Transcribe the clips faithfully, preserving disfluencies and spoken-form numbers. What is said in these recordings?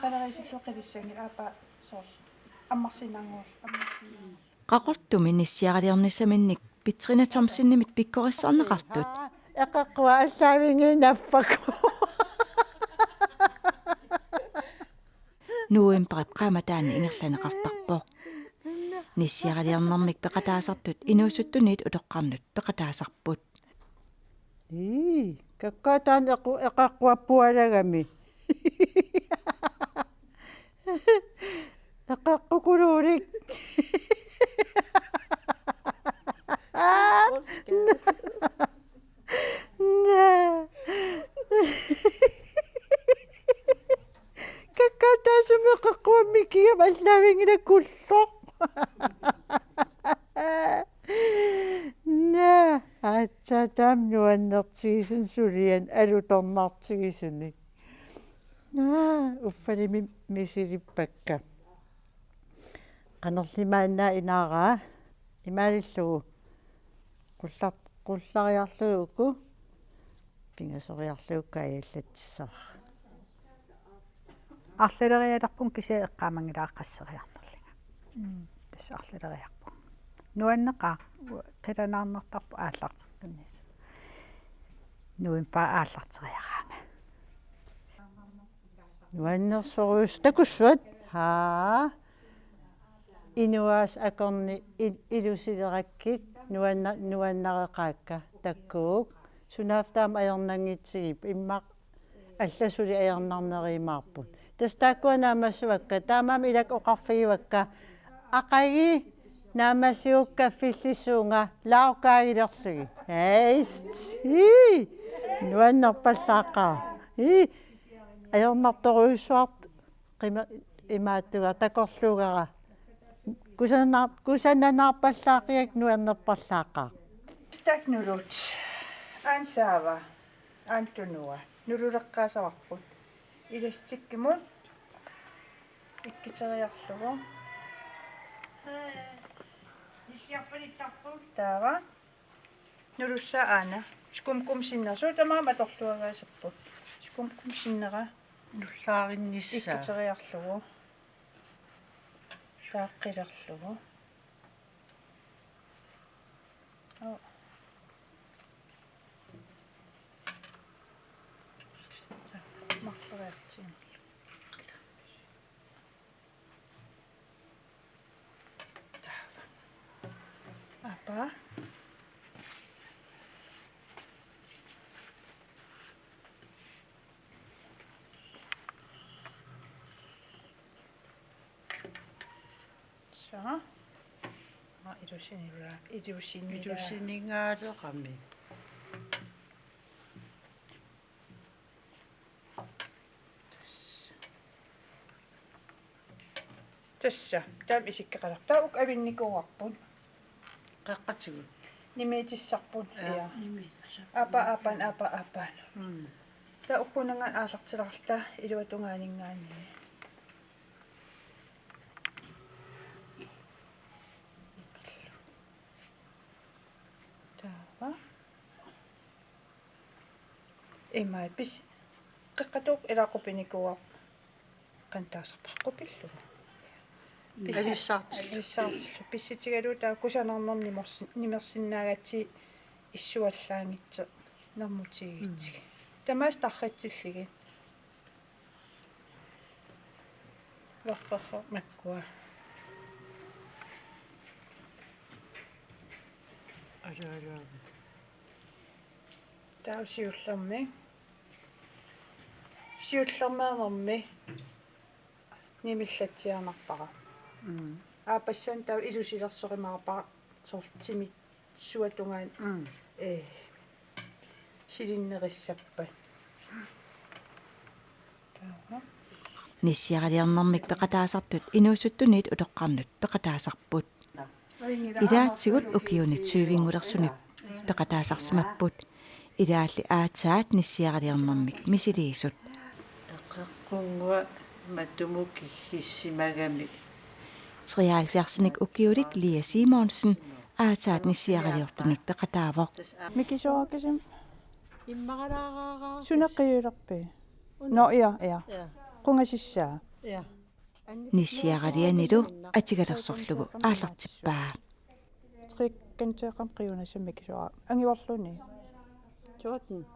Alarisillu qilissanngilaq aappaat soorlu ammarsinnanngor-, ammarsinnanngor-. Qaqortumi nissiaraliornissaminnik Petrina Thomsenimit pikkorissarneqartut. Eqeqqua allaavinngiinnappakku. Novembarip qaammataani ingerlanneqartarpoq. Nissiaraliornermik peqataasartut inuusuttuniit utoqqarnut peqataasarput. Ii, kakkaak taanna equ-, eqeqquappualagami. Eqeqqukuluulik. Naa. Kakkaak taassuma eqeqquammikiam allaavinngilaq kulloq. Naa, aatsaat taama nuannertigisuni suliani alutornartigisunik. Naa, uffalimi misilippakka. Qanorli maanna inaaraa imaalillugu qullar-, qullariarlugu uku pingasoriarlugu kaajallatsissavara. Arlalerialerpunga kisianni eqqaamanngilara qasseriarnerlunga. Mm. Tassa arlaleriarpunga. Nuanneqaaq, qilanaarnartarpoq aallartikkunnis. Novembarip aallarteriaraanga. Nuannersorujussuaq takussuat. Haa. Inuaasa akornanni il-, ilusilerakkit nuanna-, nuannareqaakka takkuuk. Sunaaffa taama ajornanngitsigippat immaqa allat suli ajornarnerujumaarput. Tassa taakkua naammassivakka, taamaammat ilakka oqarfigivakka. Aqagu naammassigukku kaffillissuunga laukaagilerlugit. Eist. Ii. Nuannerpallaaqaaq. Ii. Ajornartorujussuartut qima-, imaattuga takorluugara. Kusanna-, kusananaarpallaaqigakku nuannerpallaaqaaq. Staknulut. Ansaava. Antunua. Nululeqqaassavarput. Elastikkimut ikkuteriarlugu. Taava. Nulussaa aana. Skumkum sinnera. Suut tamaasa atorluagaassapput. Skumkum sinnera. Nullaarinnissaa. Ikkuteriarlugu. Taaqqilerlugu. Oo. Marloriartiinnarlugu. Taava. Aappaat. Tassa. Aa, ilusinila-, ilusinila-. Ilusiningaaleqami. Tassa. Tassa. Taama isikkoqalerpoq. Taava uku avinnikuuarput. Qeqqatigut. Nimiitissarput. Aa. Ia. Nimiitissarput. Aappaat, aappaat, aappaat, aappaat. Mm. Taava ukkuunnanngaanniit aallartilaarluta iluatungaaninngaanniit. Taava. Imaat pis-, qeqqata uku ilaa qupinikuuarput qanoq taasarpaat qupillugu. Pissa-, avissaartillugu. Avissaartillugu. Pissutigalugu taava kusanarnermik nimers-, nimersinnaagatsigit issuallaanngitsoq nermutigigitsigu. Mm. Tamaasa tarritsillugit. Varfarfaq makkua. Alu, alu, alu. Taava siullermik. Siullermeernermi nimillatsiarnarpara. Mm. Aappassaani taava ilusilersorumaarpara soorlu timit suatungaani. Mm. Ee, silinnerissappat. Taava. Nissiaraliornermik peqataasartut inuusuttuniit utoqqarnut peqataasarput. Ilaatigut ukiuni tyvenngulersuni peqataasarsimapput. Ilaalli aatsaat nissiaraliornermik misiliisut. Eqeqqunnguaq matumukkut kissimagami. Treoghalvfjerdsinik ukiulik Lia Simonsen aatsaat nissiaraliortunut peqataavoq. Mikisuakkasum. Immaralaaraaraarpis. Sunaqiulerpi. Una. Nå, ja, ja. Ja. Qungasissaa. Ja. Nissiaralianilu atigalersorlugu aallartippaa. Trekanteeqqamik qiunassammik suaa. Angivarluni. Sådan.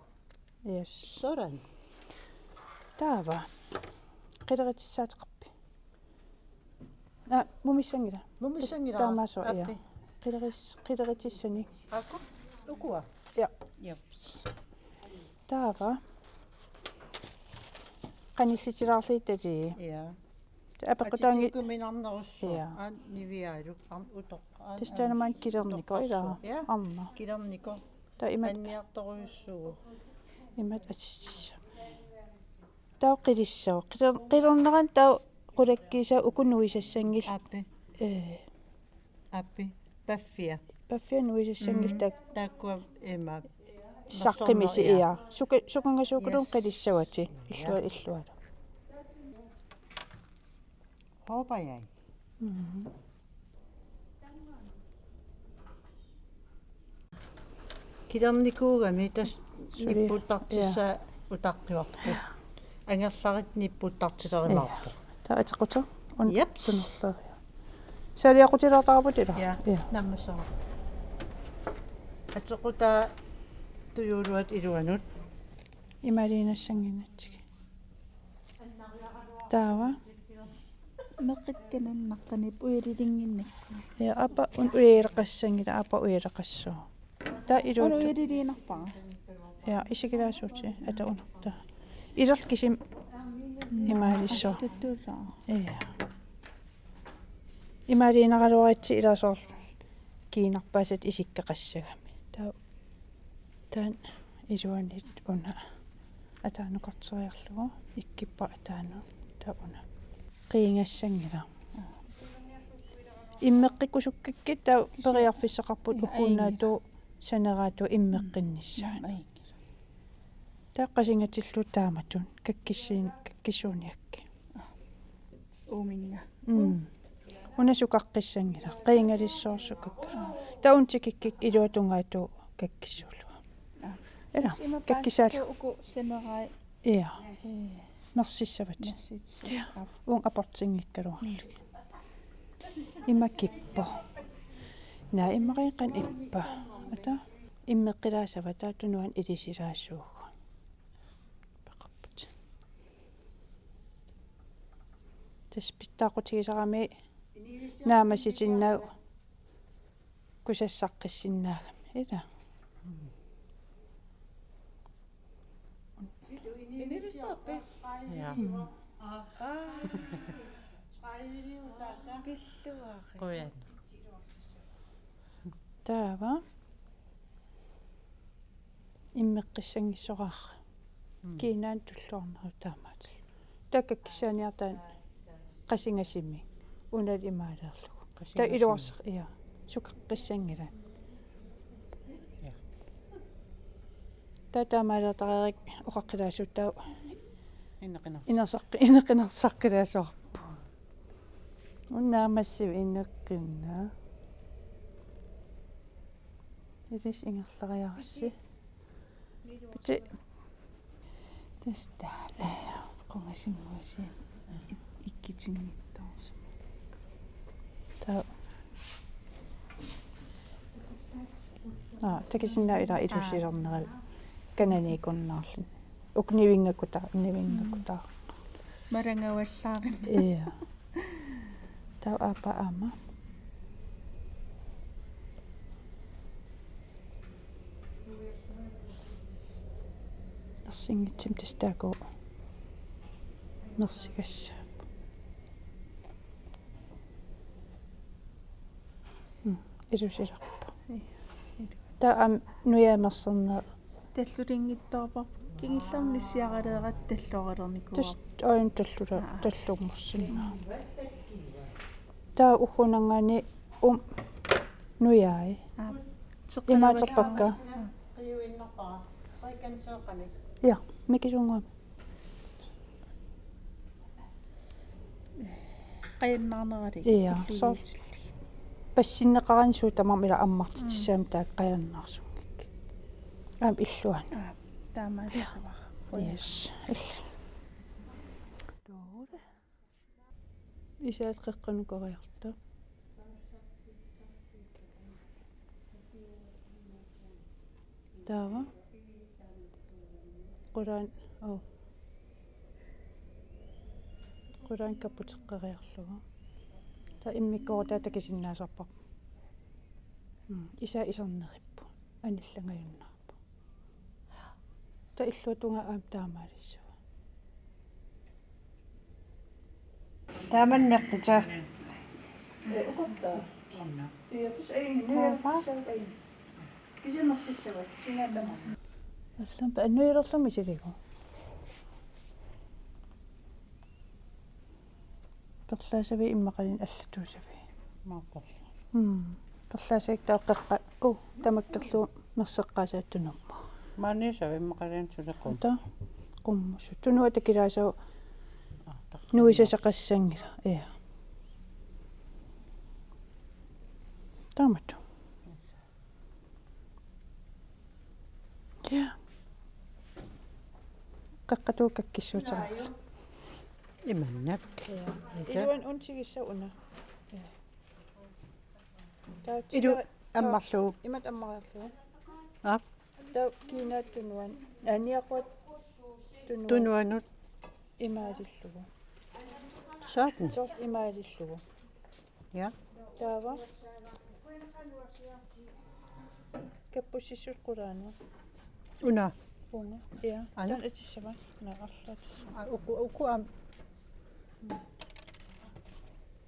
Yes. Sådan. Taava. Qileritsissaateqarpit? Aa, mumissanngilaq. Mumissanngilaq. Taamaasoq, ja. Aappi. Qileris-, qileritsissani. Aaku? Ukua? Ja. Jeps. Taava. Qanillitilaarlugit. Ja. Apeqqutaanngilaq. Atitikuminarnerussu. Ja. Aan niviaaluk, aan utoq, aan. Tassa taanna aamma kilernikoq, utoqqarsu, ilaa? Ja. Aamma. Kilernikoq. Taava imatut. Anniartorujussuuvoq. Imatut atississami. Taava qilissavaa. Qiler-, qilernerani taava qulakkiisai uku nuisassanngillat. Aappi. Ee. Aappi. Paffia. Paffia nuisassanngillat. Mm. Taak-, taakkua ima. Saqqummiussaaq, ja. Suka-, sukangasuukuluunniit, yes, qilissavatit. Ja. Illua-, illualu. Håber jeg. Mhm. Kilernikuugami tassa suli. Nipputtartissaa, ja, utaqqivarput. Angerlarit nipputtartilerimaarpoq. Ja. Taava ateqqutaa un-, jeps, tunerleriarlugu. Saaliaqutilaartarput, ilaa? Ja. Ja. Naammassaaq. Ateqqutaa tujuuluat iluanut. Imaaliinnassannginnatsigit. Taava. Meqqakka nannartanip ujalilinnginnakku. Ja, aappaat un-, ujaleqassanngilaq, aappaat ujaleqassooq. Taava iluuttoq. Una ujaliliinnarpara. Ja, isigilaassuutit, ata unartaa. Ilerlu kisimi imaalissoq. Attattuullaa. Ja. Imaaliinnaraluaritsi ilaa soorlu kiinarpaasat isikkoqassagami. Taava taanna iluanit una ataanukarteriarlugu ikkippara ataanut taava una. Qiigassanngilaq. Immeqqikkusukkakkit taava periarfissaqarput. Ja, uku una aajuna. Taava saneraatut immeqqinnissaanut. Mm, aajuna. Taava qasingatillugu taamatut kakkissuun-, kakkissuuniakkit. Uuminnga. Mm. Una sukaqqissanngilaq. Qiigalissoorsukakka. Taava una tikikkikka iluatungaatigut kakkissuullugu. Aa. Ilaa, tassa ima kakkisaallu. Paasillugu uku sanerai. Ja. Ee. Mersissavatit. Mersissavatit. Ja. Aap. Uunga aportinngikkaluarlugit. Ima kippoq. Naa, immaqaat qanoq ippa. Ata. Immeqqilaassavatit, taava tunuani ilisilaassuugut. Peqarput. Tassa pitsaaqutigisarami naammassitinnagit kusassaqqissinnaagamik. Ilaa. Inivissaarpi? Ja. Mm. Pilluarit. Qujan. Taava. Immeqqissanngitsoraara. Mm. Kiinaanut tulluarnerup taamaattoq. Taava kakkissaaniartaani qasingasimi. Unalu imaaliorlugu. Taava qasingasimi. Iluarseq, ja. Sukaqqissanngilaq. Ja. Taava taamaaliortareerakku oqaqqilaassuugut taava. Ineqiner-. Inersaq-, ineqinersaqqilaasoq. Una naammassivoq ineqqinnaq. Ilissi ingerlariarassi. Piti. Tassa taava. Qungasinnguasi. Ik-, ikkitinngitsoorsimalluni. Taava. Aa, takusinnaavat ilaa ilusilernerat kananiikunnaarluni. Uku nivingakkutaaq, nivingakkutaaq. Malangavallaarami. Ja. Taava aappaa aamma. Ersinngitsumik tassa taakku mersigassaapput. Mm, ilusilerpoq. Ja, ilu-. Taava aamma nujai merserneq. Tallulinngitsoorparput kingullermik nissiaraleeratta talluaralernikuuarput. Tassa aajuna tallula-, aa, tallummorsinnaa. Taava ugguunanngaanniit uuma nujai. Aa, imaaterpakka. Aa. Ja, mikisunnguamik. Qajannaarnerali. Ja, soorlu. Illuinnartillugit. Passinneqarani suut tamarmik ilaa ammartitsissagamik, mm, taakku qajannaarsunngikkuit. Aamma illuanni. Aa, taamaassavarput. Yes. Ill-. Loore. Isaat qeqqanukariarluta. Taava. Qulaan, oo. Qulaan kapputeqqariarlugu. Taava immikkoortaa takusinnaasarparput. Mm, isa isernerippu. Anillangajunnaarpoq. Taava illuatungaa aamma taamaalissua. Taamanneqqutaa. Allampa annuilerlumi isiligu. Perlaasavii immaqaluunniit allatuusavii. Maappoq. Mm. Perlaasavik taava qeqqa. Uh, tamakkerlugu merseqqaasaat tunumma. Maaniisavik immaqaluunniit sulequm. Ata. Qummusut. Tunua takulaassavaa. Ah, takusinnaasarpoq. Nuisasaqassanngilaq. Ja. Taamatut. Ja. Qeqqata kakkissuuteqarluni. Imannak. Ja. Iluani untigissavaa una. Ja. Taava ilu tiga-, ammarlugu. Imatut ammariarlugu. Aap. Taava kiinaat tunuani. Aa, niaquat tunuani. Tunuanut. Imaalillugu. Sådan. Soorlu imaalillugu. Ja. Taava. Kappussissut qulaanut. Una. Uunga. Ja. Aana. Taanna atissavaa. Una arlaat. Aa, uku, uku aamma.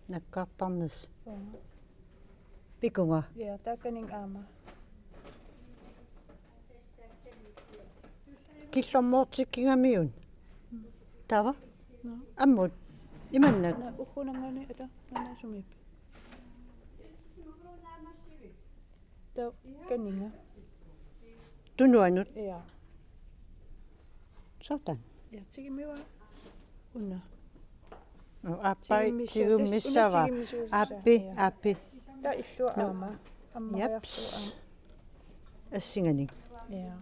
Nakkartarnis. Uunga. Pikunga. Ja, taakaninnga aamma. Killormoortikkigamiuk. Taava? Nå. Ammut. Imannak. Nå, ukunanngaanniit ata, nå, nå, sumip. Taava, kaninnga. Tunuanut. Ja. Sådan. Ja, tigummivaat. Una. Nå, aappai tigummissaa-, tigummissaa-, tigummissavat. Una tigummissuussaaq. Aappi, ja. Aappi. Taava illua aamma. Nå. Ammariarlugu aamma. Japs. Assinganik. Ja.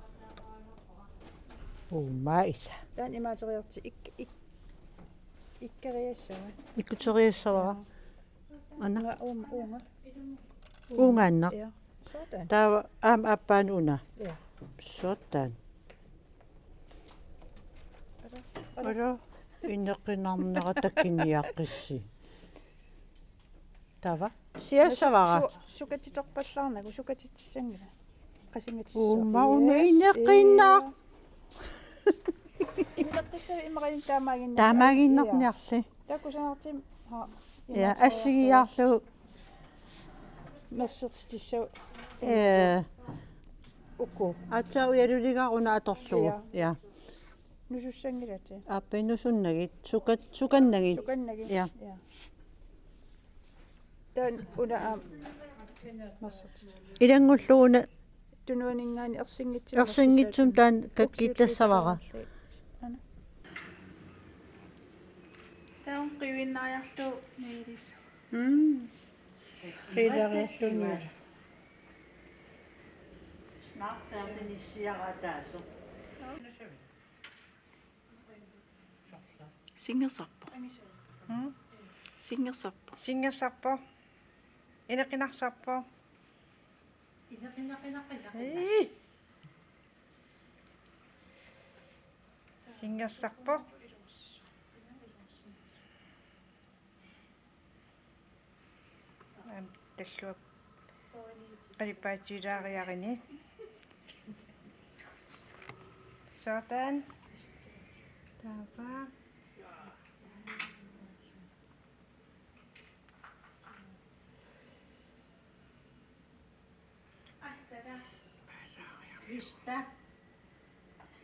Uuma isa. Taanna imaateriarti ik-, ik-, ikkeriassava. Ikkuteriassavara. Ja. Aana. Nga uum-, uunga. Uungaannaq. Ja. Sådan. Taava aamma aappaanut una. Ja. Sådan. Ara, ara. Ara, ineqinarnera takuniaqqissi. Taava. Siassavara. Su-, su-, sukatitorpallaarnagu, sukatitsissanngilaq. Qasunngutissaq. Uuma una. Yes. Ineqinnaq. Ja. Ineqissavit immaqaluunniit taamaaginnarniarli. Taamaaginnarniarli. Ja. Takusaartim. Ha. Ja, imaattoq assigiiaarlugu. Mersertitissavut. Ee. Uku. Aatsaat ujaluligaara una atorlugu. Ja. Ja. Nusussanngilatit. Aappi nusunnagit, sukat-, sukannagit. Sukannagit. Ja. Ja. Taanna una aamma. Mersertitissavut. Ilanngullugu una. Tunuaninngaanniit ersinngitsumik. Ersinngitsumik taanna kakkittassavara. Aana. Taanna qiviinnariarlugu niilis. Mm. Qiviinnariarlugu niilis. Snart færdig, siarataasoq. Sinngersarpoq. Mm? Sinngersarpoq. Sinngersarpoq. Ineqinarsarpoq. Ineqinaqinaqinaq. Ii. Sinngersarpoq. Aamma talluap qalipaatsilaariarini. Sådan. Taava.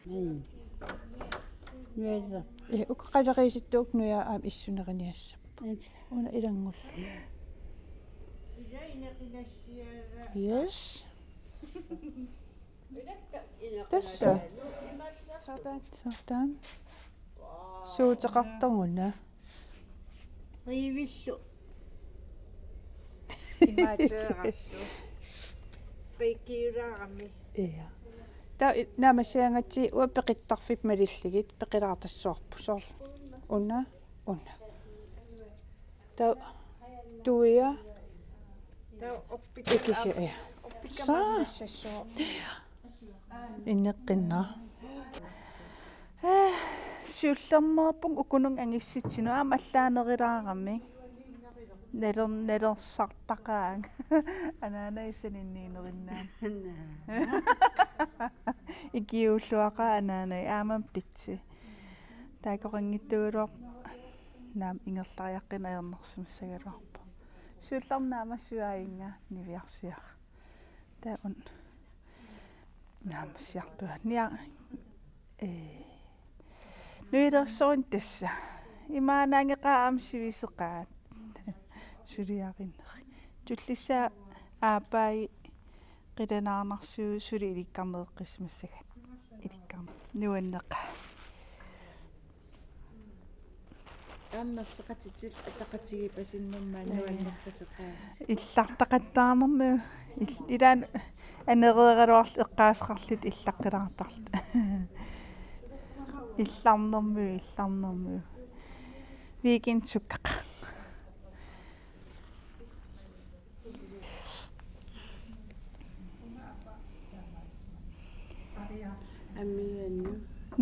Mm. Nuisa. Ee, uku qaleriisittuukkut nujai aamma issuneriniassapput. Yes. Una ilanngullugu. Yes. Tassa. Sådan, sådan. Suuteqartaruna. Riivillu. Imaateerallu. Friikiulaarami. Ja. Taava i-, naammassigaangatsigit uanga peqittarfipput malillugit peqilaartassavarput soorlu. Una, una. Taava tuia. Taava orpikka-, ikisi, ja. Orpikka-, saa. Maannassassuaq. Inneqqinna. Eh, siullermeerpunga ukununnga angissitsinut aamma allaanerulaarami. Naler-, nalersartaqaanga. Anaanai saninniinerinnaani. Ikiuulluaqaaq anaanai aamma pitsi. Taakkoqanngitsugaluarpoq naamik ingerlariaqqinneq ajornarsimassagaluarpoq. Siullermik naammassivaat aajunga niviarsiara. Taava una naammassiartuaat. Nia-, ee. Nuilersorun tassa. Imaannaanngikkaat aamma sivisoqaat. Suliarineq. Tullissaa aappaa qilanaarnarsiuk suli ilikkarneqqissimassagat. Ilikkarneq. Nuanneqaaq. Aamma seqatitit ataqatigiippasinnermi. Ee. Nuannerpaseqaas. Illartaqattaarnermi il-, ilaanni anereeraluarluta eqqaaseqarluta illaqqilaartarluta. Illarnermi, illarnermi. Weekend sukkaqaaq. Amiannu.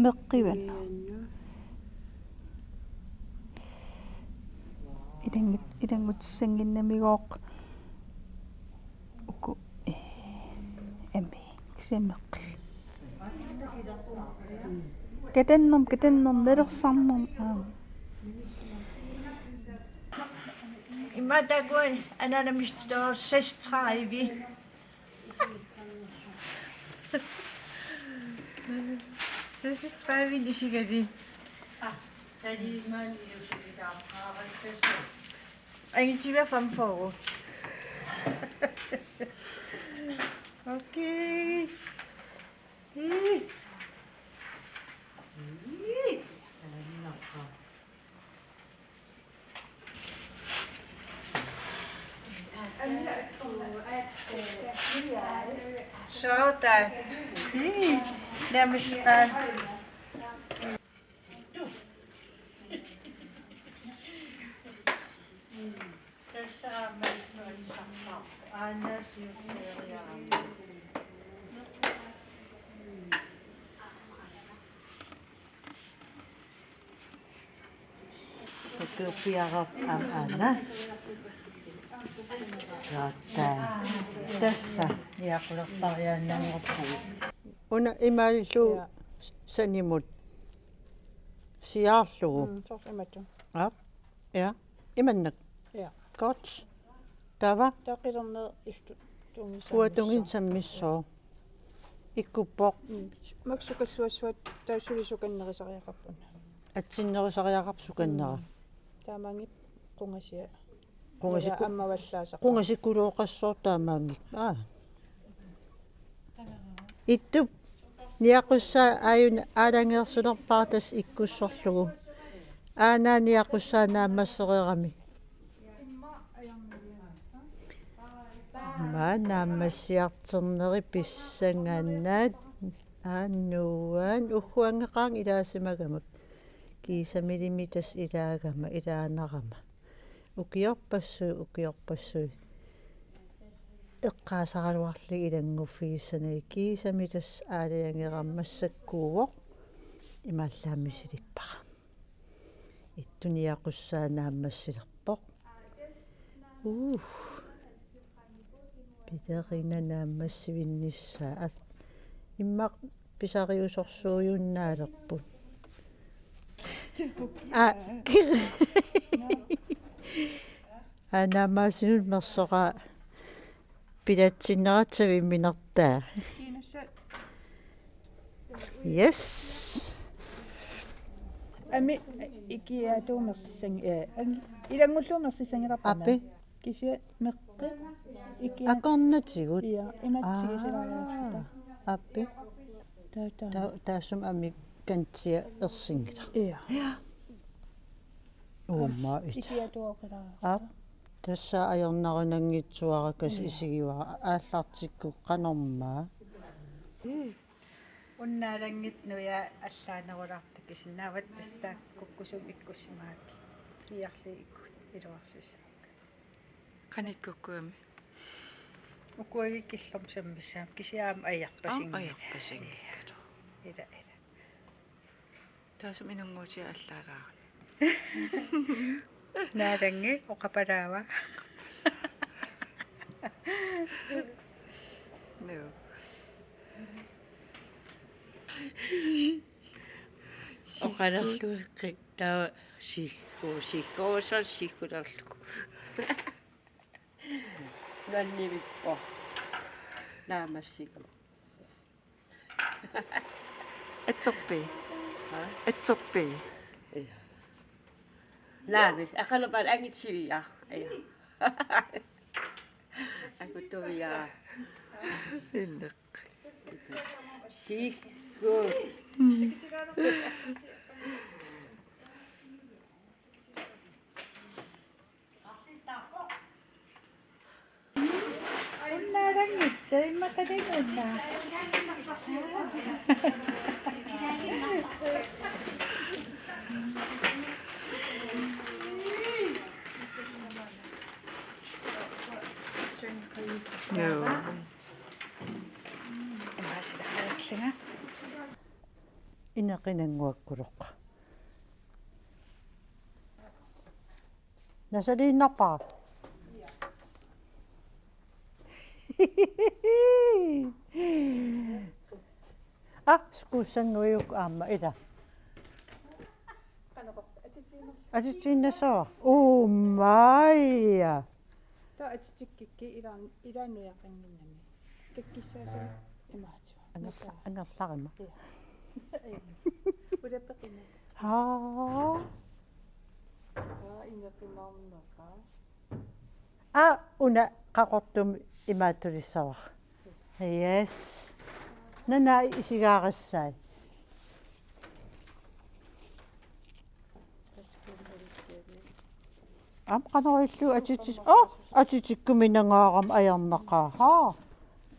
Meqqivan. Amiannu. Ilanngut-, ilanngutissannginnamigooq uku, eh, ami, kisianni meqqi. Katannerm, katannerm, nalersarnerm, aamma. Immaqa takuani anaanamistut seksogtredive. Seksogtredive isigali. Angitiga femogfyrre. Okay. Ih. Ih. Sådan. Ih, nærmest bare. Ukiorpiaraq aamma aana. Sådan. Tassa niaqulertariaannanngorpugut. Una imaalilu. Ja. Sanimut siaarlugu. Mm, soorlu imatut. Aap. Ja. Imannak. Ja. Godt. Taava? Taava qilerneq illu tunngisammissaa. Uanga tunngisammissaa. Ikkuppoq. Mm. Makku sukalluassuat taava suli sukannerisariaqarput. Atsinnerisariaqarpoq sukannera. Mm. Taamaanngippoq qungasia. Qungasikku-, ila ammavallaasaqaaq. Qungasikkulooqassaaq taamaanngikkoq. Aa. Ittup niaqussaa aajuna aalajangeersulerpara tassa ikkussorlugu. Aana niaqussaa naammassereerami. Maa naammassiartorneri pissanganaq. Aa nuan ugguangeqaanga ilaasimagamik. Kiisamilimi tassa ilaagama, ilaanarama. Ukiorpassuit, ukiorpassuit. Eqqaasaraluarlugit ilannguffigissanagu kiisami tassa aalajangerama massakkuuvoq. Imaallaat misilippara. Ittup niaqussaa naammassilerpoq. Uu. Pilerinaq naammassivinnissaa. Immaqa pisariusorsuujunnaarparput. Aa, ki-, aa, naammassinermut mersoqaa pilatsinneratsavimmik nertaa. Yes. Ami ikiaatuumersissang-, eh, ang-, ilanngulluumersissanngilarput. Api. Kisianni meqqi ikia-, akornatigut. Ja, imatut tigisilaariarluta. Aa, api. Taa, taa. Ta-, taassuma amik kantia ersinngilaq. Ja. Ja. Uuma ita. Ikiaatuuqilaariarluta. Aap. Tassa ajornarunanngitsuarakas. Ja. Isigivara aallartikkukkanormaa. Unnaalanngit nuja allaanerulaarta kisinnaavat tassa taakku kukkusumik ikkussimagakkit. Iarli ikkut. Iluarsissaaq. Qanikkukkuami. Ukuagik killormut sammissaammat kisianni aamma ajarpasinngilaq. Aam, ajarpasinngilaq. Ila, ila. Taassuma inunnguutia allaalaarami. Naalanngi oqapalaava. No. Oqalerluiqqi taava siggu, siggu, siggulerlugu. Nannivippoq. Naammassigu. Atserpii. Ha? Atserpii. Ja. Naamis, aqalupaat angitsivia. Ja. Akutuvia. Inneq. Siggu. Unnaarangitsa, immatalik unna. No. Imaasilaariarlunga. Ineqinannguakkuloq. Nasaliinnarpara. Ah, skuussannguiuk aamma ila. Atitsiinnassavara. Uumaja. Taava atitikkikki ila, ila nujaqannginnami. Kakkissaasumik imaatigut. Angerla-, angerlarima. Ja. Ulapeqina. Haa. Haa, ineqinarneqa. Aa, una Qaqortumi imaattulissavara. Yes. Nana isigaarissaat. Aamma qanoq ilillugu atitit-, oh, atitikkuminangaarama ajornaqaaq. Haa.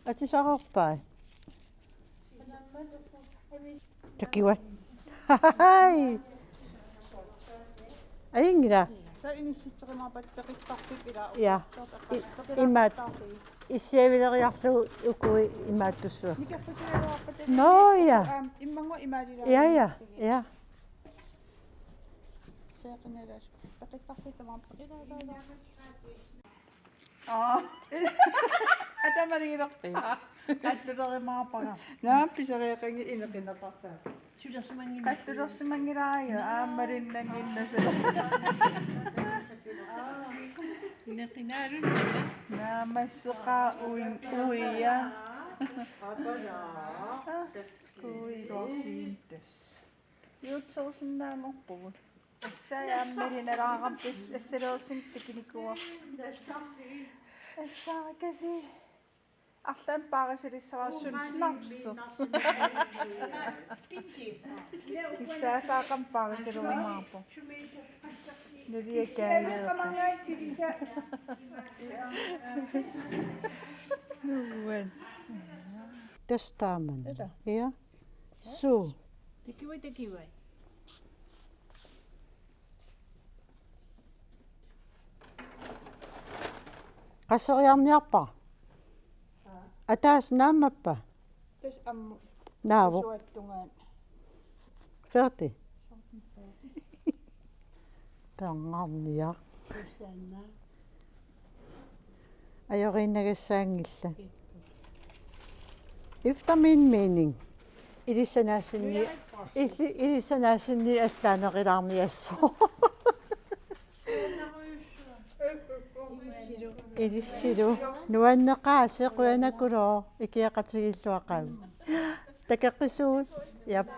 Atisaqarpai. Takivat. Hai. Ajunngilaq. Taava inissitserumaarpat peqittarfik ila. Ja. Imaat. Issiavileriarlugu ukui imaattussuaq. Nikerfiseriarpat. Nå, ja. Aam, immannguaq imaalilaarlugit. Ja, ja. Ja. Seeqinalaas. Peqittarfik tamaat. Aa. Atamaligilerpit. Qallulerumaarpara. Naa, pisariaqanngilaq ineqineqartaa. Sulersimannginnami. Qallulersimanngilaariga, aamma malinnannginnassaaq. Ineqinaalunni. Naammasseqaaq ui-, uia. Apana. Ui, lorsiintas. Juutsersinnaanngorpugut. Assai aamma malinalaarami tassa assalersinnaanngilaq takinikuuara. Assaakasi. Arlaannik paarisilissavara suna snapsi. Kissaasaaqami paarisilerumaarpoq. Nulia kaajeeqqa. Nuan. Tassa taamani. Ila. Ja. Suu. Takuai, takuai. Qasseriarniarpara? Ataaseq naammappa? Tassa ammut. Naavoq. Usuattungaat. Fyrre. Peerniarniaq. Usanna. Ajoriinnagassaanngillat. Efter min mening. Ilissanaassinni, ili-, ilissanaassinni allaanerulaarniassaaq. Ilissilu. Nuanneqaaq, qujanaqulooq, ikioqatigiilluaqaaq. Takoqqissuugut. Jap.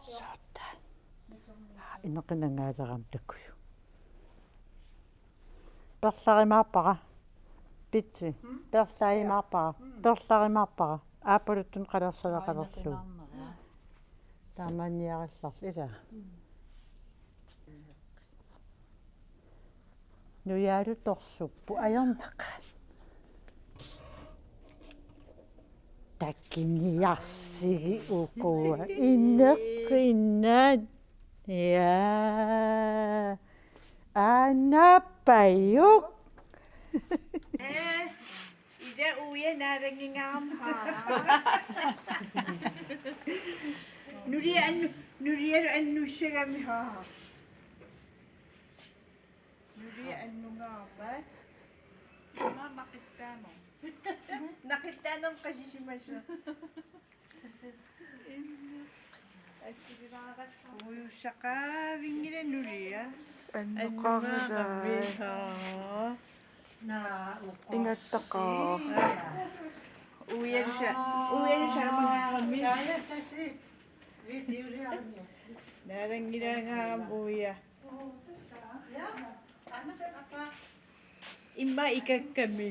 Soorlu. Ineqinangaalerami takuju. Perlarimaarpara. Pitsi. Hmm? Perlarimaarpara. Hmm. Perlarimaarpara. Aappaluttunik qalersalaqalerlugu. Aina qinarnera. Taamaanniarallarlu ilaa. Hmm. Nujaalu torsupput ajornaqaaq. Takiniarsigi ukua ineqqinnat. Ja. Anapajuk. Eh, ida uia narangingaam ha. Nulia annu, nulialu annussagami ha. Nulia annungaarpa. Ima naqittaanam. Naqittaanam qasisimasoq. Ujussaqaavinngilaq nulia. Annoqarlaa. Ingattaqaaq. Uialusa, uialusa amangaarami. Naalanngilaangaarami uia. Imma ikakkami.